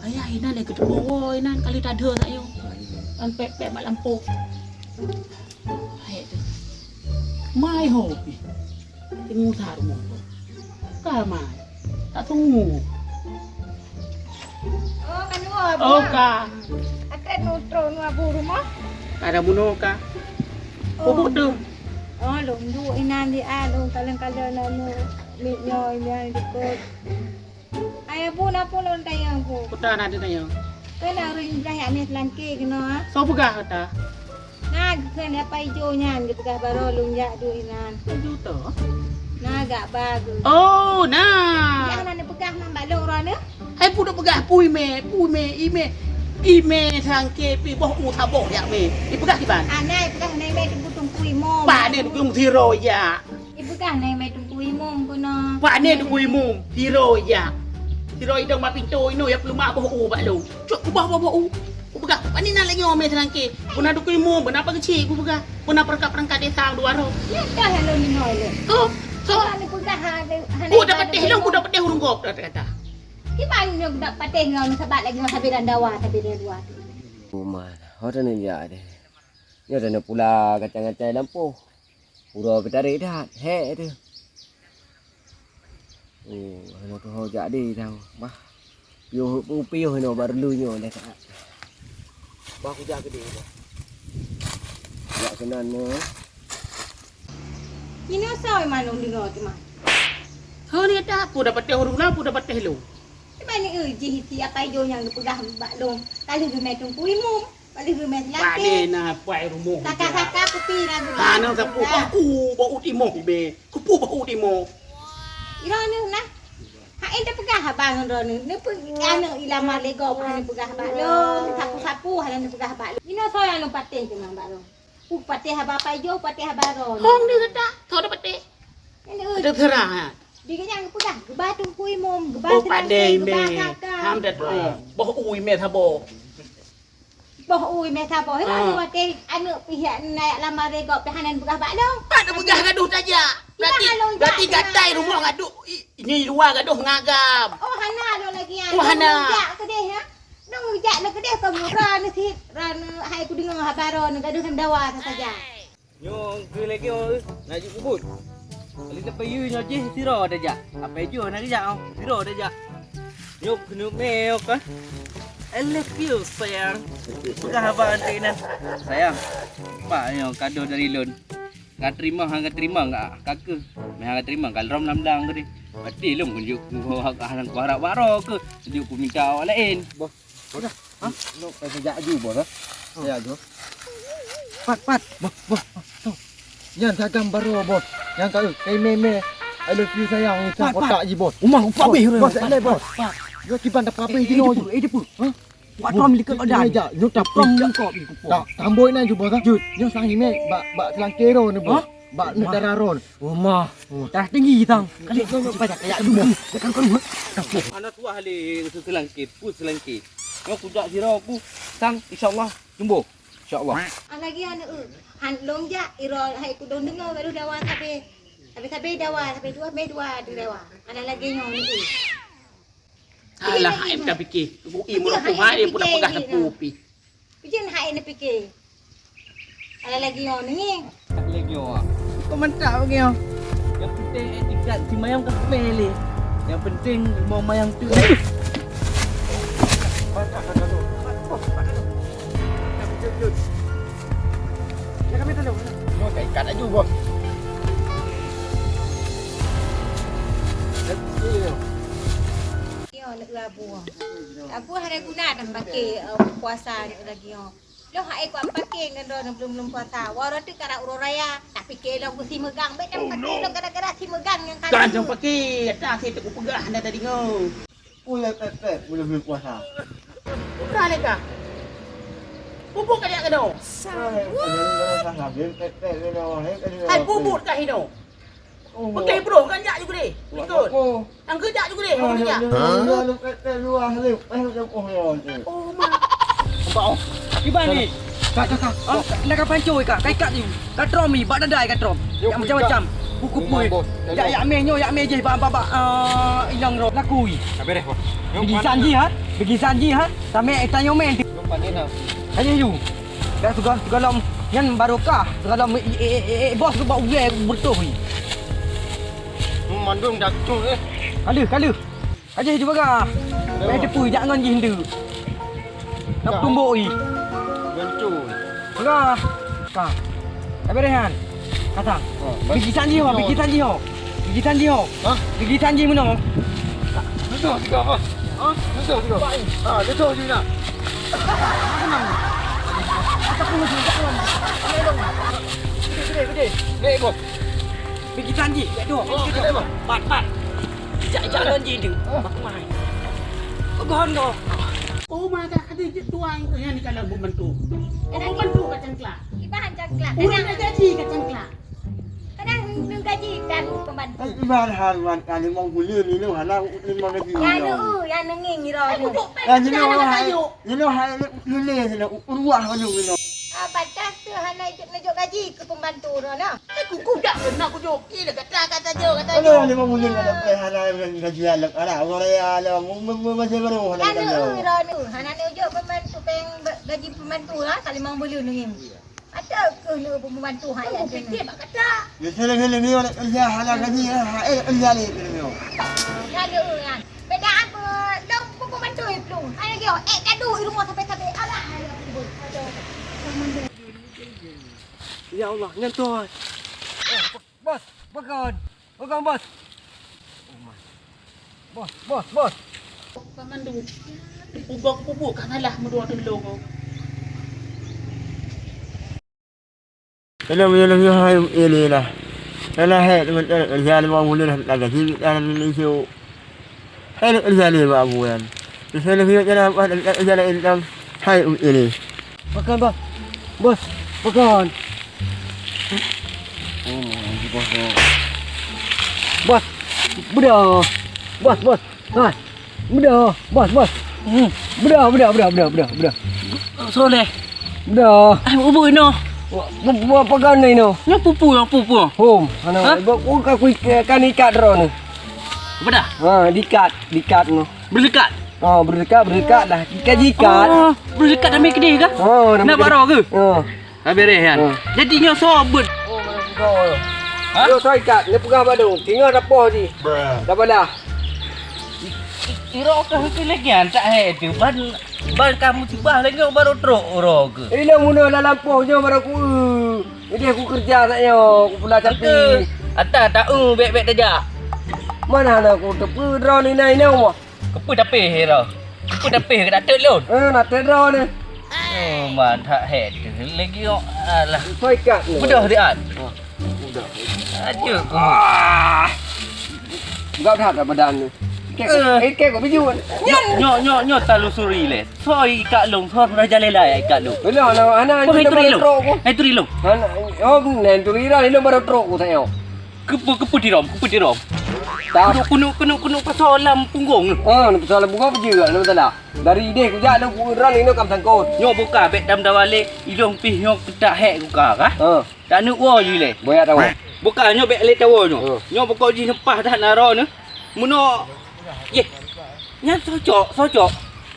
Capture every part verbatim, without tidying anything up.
Ayah inan lé keuteupeue woe inan kali tadhe sayoe. Kan pek-pek bak lampôh. Hai tu. Mai ho pi. Tengok sa rumoh tu. Ka mai. Tak tunggu. Oh, kan dua Oh, buah. Ka. Akan nutro nua bu rumah. Ada bunoe ka. Oh. Bubuk tu. Oh, lôn duek inan di a, lôn kalon-kalon anu, mik nyoe inan dikot. Ayah bu na pun lôn tanyong bu. Kuta na tanyong. Kena ureueng dah yak meh selangke kena. So peugah kata. Na geukheun apa ijo nyan geupeugah baroe lôn jak duek inan. Ijo to. Na gak bagus. Oh, na. Yang na neupeugah man bak lôn uroe nyoe. Hai pu peugah pu ime, pu ime, ime. Ime selangke pi boh u saboh yak me. Ipeugah kiban. Ana ipeugah na ime tungku-tungku imum. Pane tungku siro ya. Ipeugah nai mé Teungku Imum keunoe. Pane Teungku Imum, siro ijak. Siro idong bak pintoe inoe ya peuleumah boh u bak lôn. Cok kubah boh boh u. Kupeugah, pane na lagèe nyoe mé seulangké. Beuna Teungku Imum, beuna apa keuchik kupeugah. Beuna peurangkat-peurangkat desa dua roh. Ya dah lôn inoe lôn. Oh, so. Hana neupeugah hana. Udah patéh lôn, udah patéh ureueng gob dah kata. Kiban nyoe udah patéh ngon sabat lagi ngon sabe dan dawa, sabe dan dua. Uma, ho dah neujak deh. Nyoe dah neupula kacang-kacang lampôh. Uroe peutarek that, hék teuh. Oh, hana tuho jak deh tau. Bah, piôh, piôh inoe bak reului nyoe lé that. Bah, kujak keudeh bah. Jak keunan nyoe. Inoe soe manong deungoe teuma? Ho ni dah, peue dapat teh ureueng na, peue dapat teh lôn. Teuma ni, eh, jih si apai jo nyang geupeugah bak lôn, ka lheueh geumè Teungku Imum. Balik rumah laki. Pane na pai rumoh. Saka-saka kupi na geuba. Hana sapeue bah u bak u timoh ibe. Kupeue bah u timoh. Droeneuh nah. Hai teupeugah haba ngon droeneuh. Neupeu aneuk ilamar lé gob hana peugah bak lôn. Sapeue-sapeue hana neupeugah bak lôn. Inoe soe nyang lôn patéh teuma bak lôn. Ku patéh haba pai jo, patéh haba droeneuh. Hong ni gata, soe dah patéh? Terserah. Di kenyang geupeugah, geuba Teungku Imum, geuba Teungku Imum, geuba saka. Ham dat. Boh u ime saboh. Boh u ime saboh. Hana watèe aneuk pih jak na jak lamar lé gob pih hana neupeugah bak lôn. Pat neupeugah gadoh tajak. Berarti, berarti gatai rumoh gadoh, i, i luwa gadoh ngagam. Oh, hana lôn lagèe nyan. Oh, hana. Lôn jak keudeh, ha? Lôn jak lôn keudeh keu droeneuh sit. Droeneuh hai kudeungö haba droeneuh gadoh lam dawa saja. Nyoe keu lagèe nyoe, na jeuet peubuet. Kali tapayeue nyoe jih sidroe tajak. Apai jih na geujak, oh, sidroe tajak. Nyoe keuneuk mè nyoe ka. I love you, sayang. Peugah haba anté nan. Sayang, pak nyoe kado dari lôn. Ka teurimong, hana ka teurimong, ka, ka keuh. Meuhana ka teurimong, ka lom lam blang tadi. Pati lôn kunjok, hana kuharap baroe keuh. Kunjok kuminta awak laén. Boh. Bos, ha? Nok ka sejak aju, bos, ha? Sejak aju. Pat, pat. Bos, bos, bos. Nyan sagam baroe, bos. Nyan ka, eh, kai mè-mè. I love you, sayang. Pat, pat. Kotak ji, bos. Umah upah bih, bos, bos. Pat, pat. Yo kiban dah pabih di no. Eh, eh, ha? Buat rom likot badan. Nyo tak rom lingkop. Tak tamboi nan ju, bos, ha? Jut. Nyo sang imè bak, bak selangké ro ni, bos. Ha? Bak neuk dara ron. Oh, mah. Oh, darah tinggi tang. Kali kau pada kayak dulu. Tekan kau dulu. Ana tuah le selangkit, pun selangkit. Kau kudak sira aku sang insyaallah jumbo. Insyaallah. Ah, lagi aneuk, eh. Han long jak iro hai kudong dengar baru dawa sabe. Sabe-sabe dawa, sabe dua, sabe dua di dawa. Ana lagi nyoe ni. Alah, hai dah fikir. Bui meurokok hai pun dah peugah sapu pi. Pijen hai neupike. Ada lagi nyoe ni. Lagi nyoe. Kau mantap lagi nyoe. Yang penting etikat si mayang ka kumeh lé. Yang penting mau mayang tu. Mantap, mantap, mantap. Mantap, mantap. Mantap, mantap. Jangan minta dong. Mau tak ikat laju, bos. Lagi nyoe. Nyoe neuk labu. Labu hana guna dah pakai, eh, puasa neuk lagi nyoe. Loh hai kuat pakai ngon droe belum-belum puasa. Wah, roti karak uroe raya. Tak fikir lom ku si meugang. Baik dah pakai lom gara-gara si meugang nyang kali. Kan jong pakai. Dah saya tak peugah dah tadi ngau. Ulai pet-pet belum-belum puasa. Bukan leka. Pupuk kali yang kena. Hai pupuk kah hino. Beutôi bro, kan jak juga deh. Ikut. Angka jak juga deh, orang jak. Oh, ma. Kiban ni. Kak, kak, kak. Nak ka pancoi kak, kai kak ni. Ka trom ni, bak dada ka trom. Yang macam-macam. Kuku pui. Bos. Jak, jak mé nyoe, jak mé jih bak, bak, bak, eh, inong roh lakui. Dah beres, Bos. Bagi sanji, ha? Bagi sanji, ha? Sampai tanya mé. Nyoe panen, ha? Ayo, yu. Dah suka, suka lom. Nyan barokah. Suka lom, eh, eh, eh, eh, bos, suka bak uwe bertuh ni. Mandum dah tu, eh. Kalu, kalu. Aja hidup bagah. Kenapa? Main tepu jak ngon jih ndeuk. Nak tumbuk i. Betul. Peugah. Ka. Dah beres kan? Kata. Oh, bagi sanji ho, bagi sanji ho. Bagi sanji ho. Hah? Bagi sanji meunoe. Betul juga, Bos. Hah? Betul juga. Ha, betul juga. Tenang. Gede, gede, gede. Baik, Bos. Bagi sanji, jak tu. Oh, gede, Bos. Pat, pat. Ijak-ijak lon jih tu. Mak mai. Peugah nyoe. Oh, mata ada je tuan tu yang ni kalau membantu. Oh, membantu kat cangklak. Ibahan cangklak. Urang nak gaji kat cangklak. Kadang neu gaji kan pembantu. Ibahan hal wan kali mau gula ni lu hana lima gaji. Ya lu, ya nenging iro. Kan duduk pen. Kan duduk pen. Ni lu hai lu le ni lu ruah lu ni. Ah, batas tu hana ikut ngejok gaji ke pembantu ro nah. Eh, kuku dak kena kujok. Ih, dah kata, kata je, kata je. Alah, lima bulan ada payah hana gaji anak. Anak orang raya ada mu-, mu-, mu-, masih baru hana gaji. Anu, ro nu, hana ni ujok pembantu peng gaji pembantu lah, ka lima bulan ni. Ada ke ni pembantu hai ada ni? Biasa lagi ni orang kerja hana gaji, ha, eh, kerja ni. Ada kan. Beda apa? Dong pembantu itu. Hai lagi, eh, kadu di rumah sampai-sampai. Alah, hai lagi. Ya Allah, nyentuh. Bos, pegon. Pegon, Bos. Oh, Bos, Bos, Bos. Pemandu. Ubak pupuk ka ngalah meudua tulung. Dalam, dalam, ya, hai, ini lah. Dalam, hai, teman-teman, ya, lima bulan, lagi, dalam, ini, Hai, nak kerja ni, Mak Abu, kan? Saya nak kerja dalam, nak kerja dalam, hai, ini. Makan, Bos. Bos, makan. Oh, Bos, Bos. Bos, bedah. Bos, Bos. Hai. Bedah, Bos, Bos. Hmm. Bedah, bedah, bedah, bedah, bedah, bedah. Soleh. Bedah. Ai, ubui noh. Buat apa kan ni noh? Nyoe pupu, nyoe pupu. Hom, hana. Ha? Buat aku, aku ikat, kan ikat droe ni. Bedah? Ha, diikat, diikat noh. Berdekat? Ha, berdekat, berdekat dah. Ikat jikat. Oh, berdekat dah mai keudeh kah? Ha, dah mai keudeh. Nak bak droe ke? Ha. Dah beres kan? Ha. Jadi nyoe soe beuet? Oh, mana sudah. Ha? Nyoe soe ikat, nyoe peugah bak dong. Tinggal dapoh jih. Dah balah. I-, i-, iro keuh itu lagi nyan tak hai tu. Ban, ban kamu sibah lagi baru trok uroe ke. Ilong muna dah lampôh nyoe baru ku. Jadi aku kerja tak nyoe, aku pula capi. Ata tak eu bek-bek tajak. Mana nak aku tepu droe ni nai nyoe. Keupeu tapéh droe? Keupeu tapéh ke datet lôn? Eh, datet droe ni. Oh, man that head tu lagi kok. Alah. Kau ikat ni. Bedah dia, An. Ha, bedah. Aja ku. Ah. Enggak that dah badan ni. Kek, eh, kek kau biju. Nyo, nyo, nyo, nyo talusuri lé. Soe ikat lôn, soe sudah jalan lah ikat lôn. Belah, anak, anak, Kau itu hai turi baru lôn. Trok ku. Hai turi lôn. Anak, oh, nah, turi dah, ini baru trok ku saya. Keupeu, keupeu tirom, keupeu tirom. Tak. Kunok, kunok, kunok, kunok pasal lam punggong. Oh, nak pasal lam punggong apa je, nak masalah. Dari deh kujak nak ku ran ini kam sangkut. Nyoe buka bek dam dawale, idong pih nyoe ketak hek buka kah? Ha. Tak neuk woe jih lé. Boya tawoe. Buka nyoe bek lé tawoe nyoe. Ha. Nyoe pokok jih nyoe pah that naro nyoe. Meunoe. Yeh. Nyan socok, socok.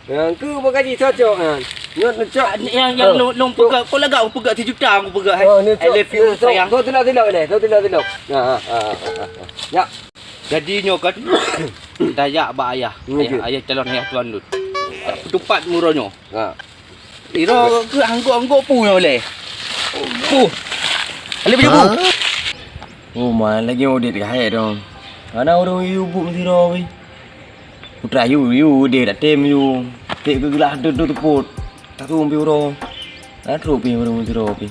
Nyang keu bagaji cocok nyan. Nyang, nyang, nyang long, long peugah, kau lagak aku peugah sejuta aku peugah, hai. Oh, ni I love you, sayang. Kau tilok-tilok ni, kau tilok-tilok. Ha, ha, ha, ha, ha. Ya. Jadi nyoe kan, dah jak bak ayah. Ayah, ayah calon ayah tuan tu. Tupat muro nyoe. Ha. Iro ke anggok-anggok pu nyoe lé. Pu. Alé baju pu. Oh, ma lagi audit ka hai dong. Ana urang yu bu mesti ro weh. Putra yu, yu deh dak tem yu. Tek ke gelah tu tu tepot. Tak tu ambil urang. Ha, trok pi urang tu pi.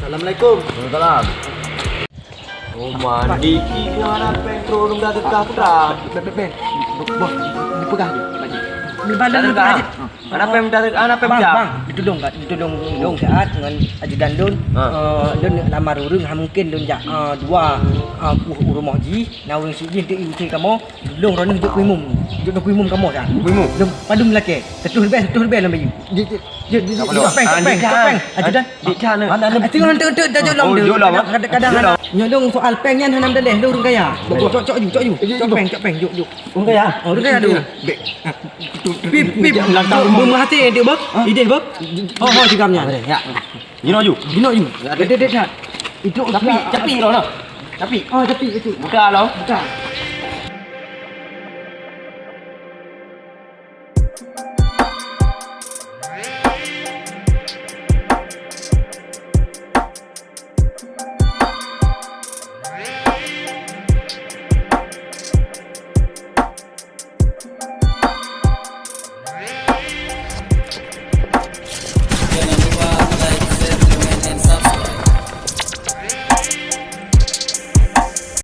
Assalamualaikum. Waalaikumsalam. Oh, mandi ki tu anak peng trok urang dah tekah putra. Beh, beh, beh. Bos, dipeugah je. Baju. Lepas lalu peugah je. Hana péng minta, hana péng minta. Bang, bang, ditulông ka, ditulông lôn siat ngon ajudan lôn. Ha. Eh, lôn lamar ureueng, han mungken lôn jak, eh, dua, eh, kueh u rumoh jih, na ureueng syiek jih untuk iutai kamoe, lôn droeneuh jok kuh imum. Jok kuh imum kamoe siat. Kuh imum? Lôn padum lakèe. Seratus ribèe, seratus ribèe lôn bayeue. Jok, jok, jok, jok, péng, jok péng, jok péng. Ajudan. Di sana. Mana, mana? Ah, tengok, tengok, tengok, jok lom. Oh, jok lom, ah. Kadang-kadang jok lom. Nyoe lôn soal péng nyan hana meudaléh, lôn ureueng kaya. Cok, cok, cok, cok, cok. Cok péng, cok péng, jok, jok. Ureueng kaya? Oh, ureueng kaya tu. Bèk. Pip, pip, lantang rumah. Meuhati dek, bah? Idéh, bah? Oh, oh, tigam nyan. Ya. Jinoe ju. Jinoe ju. Dek, dek, dek, dek. Itu tapi, tapi roh noh. Tapi. Oh, tapi itu. Buka lah. Buka.